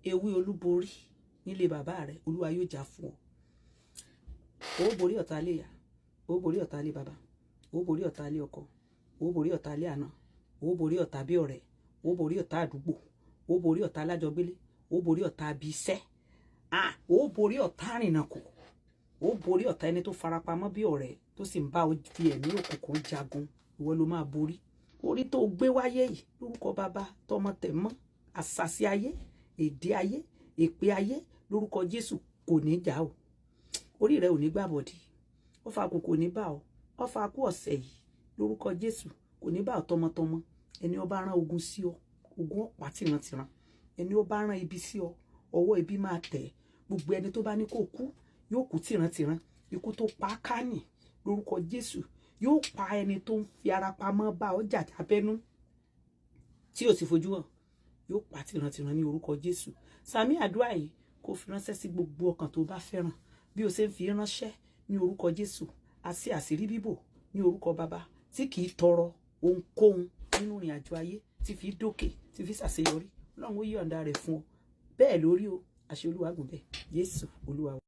Ewé olúborí nílé bàbá rẹ, Olúwa yóò jà fún ọ. Ó borí ọ̀tá ilé ìyá, ó borí ọ̀tá ilé bàbá, ó borí ọ̀tá ilé ọkọ, ó borí ọ̀tá ilé àná, ó borí ọ̀tá bí ọ̀rẹ́, ó borí ọ̀tá àdúgbò, ó borí ọ̀tá alájọgbélé, ó borí ọ̀tá abi iṣẹ́, ó borí ọ̀tá àrìnàkò, ó borí ọ̀tá ẹni tó farapamọ́ bí ọ̀rẹ́ tó sì ń bá ọ fi ẹ̀mí òkùnkùn jagun. Ìwọ ló máa borí. Orí tó gbé wáyé yìí, lórúkọ bàbá, tọmọ, tẹ̀mọ́, àṣàṣì ayé, èdè ayé, èpè ayé, lórúkọ Jésù, kò ní jà o. Orí rẹ ò ní gbàbọ̀dì. Ọfà kò kò ní bá ọ. Ọfà kú ọ̀sẹ̀ yìí, lórúkọ Jésù, kò ní bá ọ tọmọtọmọ. Ẹni ó bá rán ogun sí ọ, ogun ọ̀pá tìrantìran. Ẹni ó bá rán ibi sí ọ, ọwọ́ ibi máa tẹ̀. Gbogbo ẹni tó bá ní kó kú yóò kú tìrantìran. Ikú tó pa á kánì, lórúkọ Jésù, yóò pa ẹni tó ń fi ara pamọ́ bá ọ jà jábẹ́nú tí ò sì fojú hàn, yóò pa tìrantìran ní orúkọ Jésù. Sàmì àdúrà yìí, kó fi ránṣẹ́ sí gbogbo ọkàn tó bá fẹ́ràn. Bí o ṣe ń fi ránṣẹ́, ní orúkọ Jésù, àti àṣírí bíbò ní orúkọ bàbá tí kì í tọrọ ohunkóhun nínú ìrìn àjò ayé, tí fi dókè, tí fi ṣàṣeyọrí, Ọlọ́run ó yọ̀ǹda rẹ̀ fún ọ. Bẹ́ẹ̀ lórí o. Àṣẹ Olúwa gùn bẹ́ẹ̀. Jésù Olúwa.